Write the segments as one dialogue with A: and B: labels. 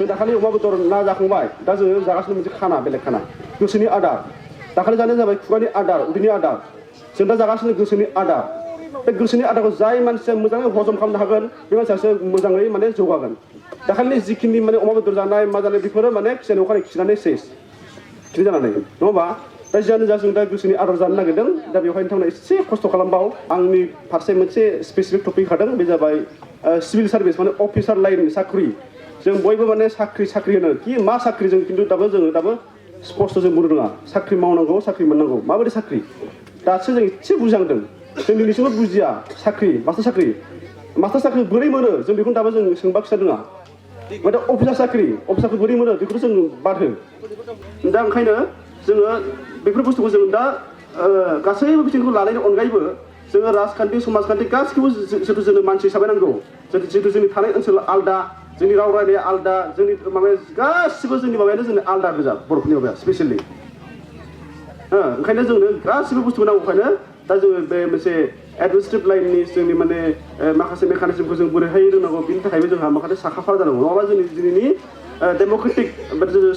A: जों दाखालि अमा बेदर ना जाखांबाय दा जोङो जागासिनो मोनसे खाना बेलेग खाना गोसोनि आदार दाखालि जानाया जाबाय खुगानि आदार उदैनि आदार जों दा जागासिनो गोसोनि आदार बे गोसोनि आदारखौ जाय मानसिया मोजाङै हजम खालामनो हागोन बे मानसियासो मोजाङै माने जौगागोन दाखालि जिखिनि माने अमा बेदर जानाय मा जानाय बेफोरो माने खिनाय अखानायै खिनानै सेस खिनाय जानानै नङा होमबा दा जियानो जा जों दा गोसोनि आदार जानो नागिरदों दा बेवहाय नोंथांमोना एसे खस्थ' खालामबाव आंनि फारसे मोनसे स्पेसिफिक टपिक होदों बे जाबाय सिभिल सार्भिस माने अफिसार लाइन साख्रि जों बयबो माने साख्रि होनो कि मा साख्रि जों खिन्थु जोङो दाबो स्पष्ट जों बुंनो रोङा साख्रि मावनांगौ साख्रि मोननांगौ माबायदि साख्रि दासो जों एसे बुजिहांदों जों दिनैसिमबो बुजिया साख्रि मास्टार साख्रि बोरै मोनो जों बेखौनो दाबो जों सोंबा खिथा रोङा ओमफ्राय दा अफिसार साख्रि बोरै मोनो बेखौथ' जों बाद हो दा ओंखायनो जोङो बेफोर बुस्थुखौ जों दा गासैबो बिथिंखौ लानायनि अनगायैबो जोङो राजखान्थि समाजखान्थि गासिखौबो जिथु जोंनो मानसि हिसाबै नांगौ जिथु जोंनि थानाय ओनसोला आलदा जोंनि राव रायलाया आलदा जोंनि माबाया गासिबो जोंनि माबायानो जोंनि आलदा गोजा बर'फोरनि माबाया स्पेसियेलि ओंखायनो जोंनो गासिबो बुस्थुखौ नांगौखायनो दा जोङो बे मोनसे एडमिनिस्ट्रेटिभ लाइननि जोंनि माने माखासे मेकानिजमखौ जों बोरैहाय रोंनांगौ बिनि थाखायबो जोंहा माखासे साखाफारा जानांगौ नङाबा जोंनि दिनैनि डेम'क्रेटिक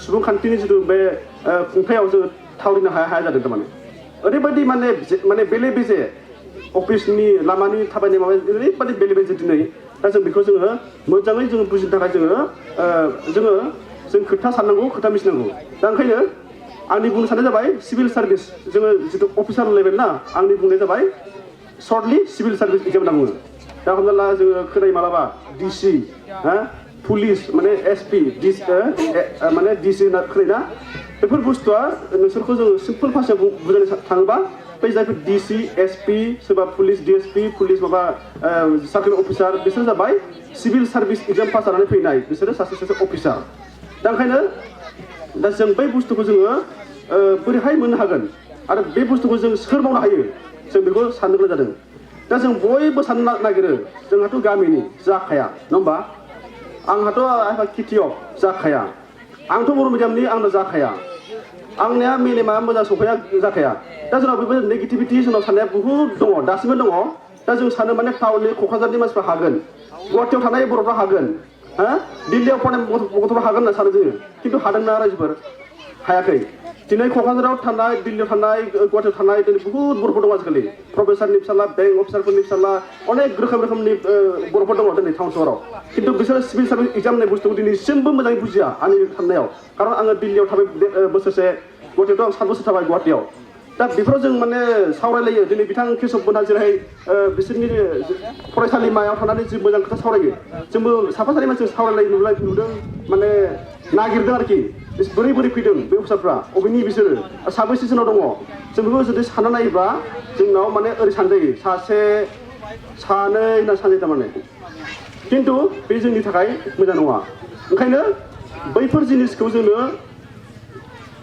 A: सुबुंखान्थिनि जिथु बे खुंथायाव जोङो थावरिनो हाया जादों थारमाने ओरैबायदि माने बेले बेजे अफिसनि लामानि थाबायनाय माबा ओरैबायदि बेले बेजे दिनै दा जों बेखौ जोङो मोजाङै जोङो बुजिनो थाखाय जों खोथा साननांगौ खोथा मिथिनांगौ दा ओंखायनो आंनि बुंनो साननाया जाबाय सिभिल सार्भिस जोङो जिथु अफिसार लेभेल ना आंनि बुंनाया जाबाय सर्टलि सिभिल सार्भिस एग्जाम होनना बुङो दा हमना ला जोङो खोनायो मालाबा डिसि पुलिस माने एसपि माने डिसि होनना खोनायोना बेफोर बुस्थुआ नोंसोरखौ जोङो सिम्पोल भाषायाव बुजायनो थाङोबा बै जायफोर डिसि एसपि सोरबा पुलिस डिएसपि पुलिस माबा सार्केल अफिसार बिसोर जाबाय सिभिल सार्भिस एग्जाम पास जानानै फैनाय बिसोरो सासे अफिसार दा ओंखायनो दा जों बै बुस्थुखौ जोङो बोरैहाय मोननो हागोन आरो बे बुस्थुखौ जों सोर मावनो हायो जों बेखौ साननो गोनां जादों दा जों बयबो साननो नागिरो जोंहाथ' गामिनि जाखाया नङा होमबा आंहाथ' खेथियक जाखाया आंथ' बर' मिडियामनि आंनो जाखाया आंनिया मेलेमा मोजां सफैया जाखाया दा जोंनाव बेबायदि नेगेटिभिटि जोंनाव साननाया बुहुद दङ दासिमबो दङ दा जों सानो माने टाउननि क'क्राझारनि मानसिफ्रा हागोन गुवाहाटियाव थानाय बर'फ्रा हागोन दिल्लीयाव फरायनाय गथ'फ्रा हागोन होनना सानो जोङो खिन्थु हादोंना रायजोफोर हायाखै दिनै क'क्राझाराव थानाय दिल्लीयाव थानाय गुवाहाटियाव थानाय दिनै बुहुद बर'फोर दङ आजिखालि प्रफेसारनि फिसाला बेंक अफिसारफोरनि फिसाला अनेक रोखोमनि बर'फोर दङ दिनै टाउन सहराव खिन्थु बिसोरो सिभिल सार्भिस एग्जाम होननाय बुस्थुखौ दिनैसिमबो मोजाङै बुजिया आंनि साननायाव खारन आङो दिल्लीयाव थाबाय बोसोरसे गुवाहाटियावथ' आं 7 बोसोर थाबाय गुवाहाटियाव दा बेफोराव जों माने सावरायलायो दिनै बिथां केशब मोनहा जेरैहाय बिसोरनि फरायसालिमायाव थानानै जि मोजां खोथा सावरायो जोंबो साफा सानै मानसि सावरायलाय नुदों माने नागिरदों आरोखि बोरै फैदों बे अफिसारफ्रा अबेनि बिसोरो साबैसे जोंनाव दङ जों बेखौ जुदि सानना नायोब्ला जोंनाव माने ओरै सानजायो सासे सानै होनना सानजायो थारमाने खिन्थु बे जोंनि थाखाय मोजां नङा ओंखायनो बैफोर जिनिसखौ जोङो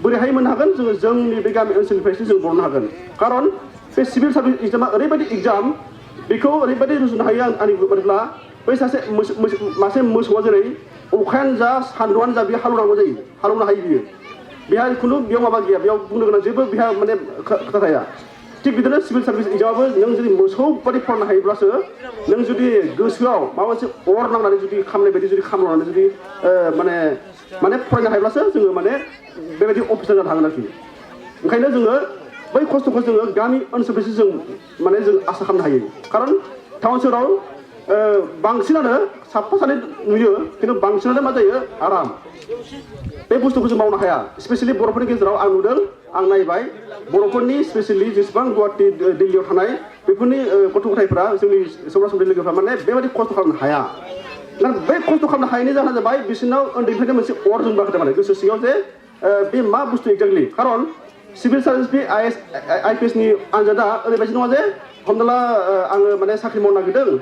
A: बोरैहाय मोननो हागोन जोङो जोंनि बे गामि ओनसोलनिफ्रायसो जों बरननो हागोन खारन बे सिभिल सार्भिस एग्जामा ओरैबायदि एग्जाम बेखौ ओरैबायदि रुजुनो हायो आंनि बादिब्ला बै सासे मासे मोसौआ जेरै अखायानो जा सान्दुंआनो जा बियो हालौनांगौ जायो हालौनो हायो बियो बेहा खुनु बेयाव माबा गैया बेयाव बुंनो गोनां जेबो बेहा माने खोथा थाया थिग बिदिनो सिभिल सार्भिस एग्जामाबो नों जुदि मोसौ बादि फरायनो हायोब्लासो नों जुदि गोसोआव माबा मोनसे अर नांनानै जुदि खामनाय बायदि जुदि खामलांनानै जुदि माने फरायनो हायोब्लासो जोङो माने बेबायदि अफिसार जानो हागोन आरोखि ओंखायनो जोङो बै खस्थ'खौ जोङो गामि ओनसोलनिफ्रायसो जों आसा खालामनो हायो खारन टाउन सोहोराव बांसिनानो साफा सानै नुयो खिन्थु बांसिनानो मा जायो आराम बे बुस्थुखौ जों मावनो हाया स्पेसियेलि बर'फोरनि गेजेराव आं नुदों आं नायबाय बर'फोरनि स्पेसियेलि जेसेबां गुवाहाटि दिल्लीयाव थानाय बेफोरनि गथ' गथायफ्रा जोंनि सरासनस्रा लोगोफ्रा माने बेबायदि खस्थ' खालामनो हाया बे खस्थ' खालामनो हायैनि जाहोना जाबाय बिसोरनाव उन्दैनिफ्रायनो मोनसे अर जोंबाखै माने गोसो सिङाव जे बे मा बुस्थु एक्जेक्टलि खारन सिभिल सार्भिस बे IPS नि आनजादा ओरैबायदि नङा जे हमना ला आङो माने साख्रि मावनो नागिरदों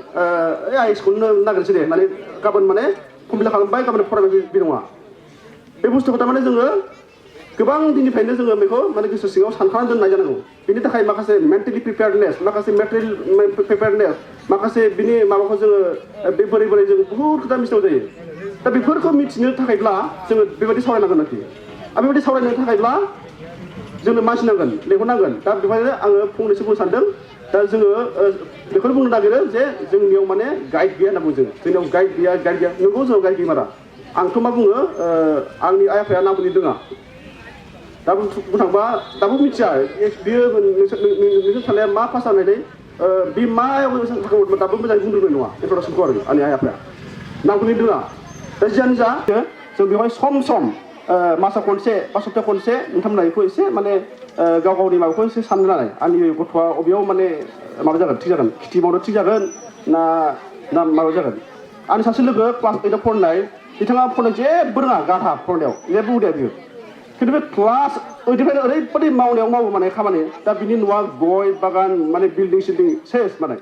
A: IAS खौनो नागिरनोसै दे माने गाबोन माने कमप्लिट खालामबाय गाबोन फरायबाय बे नङा बे बुस्थुखौ थारमाने जोङो गोबां दिननिफ्रायनो जोङो बेखौ माने गोसो सिङाव सानखानानै दोननाय जानांगौ बिनि थाखाय माखासे मेन्टेलि प्रिपेयार्डनेस माखासे मेटेरियेल प्रिपेयार्डनेस माखासे बिनि माबाखौ जोङो बे बोरै जों बुहुद खोथा मिथिनांगौ जायो दा बेफोरखौ मिथिनो थाखायब्ला जोङो बेबायदि सावरायनांगोन आरोखि आरो बेबायदि सावरायनो थाखायब्ला जोंनो मानसि नांगोन लेंहरनांगोन दा बेवहायनो आङो फंनैसो बुंनो सानदों दा जोङो बेखौनो बुंनो नागिरो जे जोंनियाव माने गाइड गैया होनना बुङो जोंनियाव गाइड गैया नंगौ जोंनाव गाइड गैया मारा आंथ' मा बुङो आंनि आइ आफाया नामखौनो दोङा दा बुंनो थांबा दाबो मिथिया बियो नोंसोर साननाया मा पास जानानै बे मायाव दाबो मोजाङै बुंद्रोनाय नङा इन्ट्रडाक्सनखौ आरो आंनि आइ आफाया नामखौनो दोङा दा जियानो जा जों बेवहाय सम सम मासाव खनसे बा सप्तायाव खनसे नोंथांमोना बेखौ एसे माने गाव गावनि माबाखौ एसे साननो नालाय आंनि गथ'आ अबेयाव माने माबा जागोन थिग जागोन खेथि मावनो थिग जागोन ना माबा जागोन आंनि सासे लोगो क्लास 8आव फरायनाय बिथाङा फरायनाय जेबो रोङा गाधा फरायनायाव जेबो हुदाया बियो खिन्थु बे क्लास 8निफ्रायनो ओरैबायदि मावनायाव मावो माने खामानि दा बिनि न'आ गय बागान माने बिल्डिं सिल्डिं सेस माने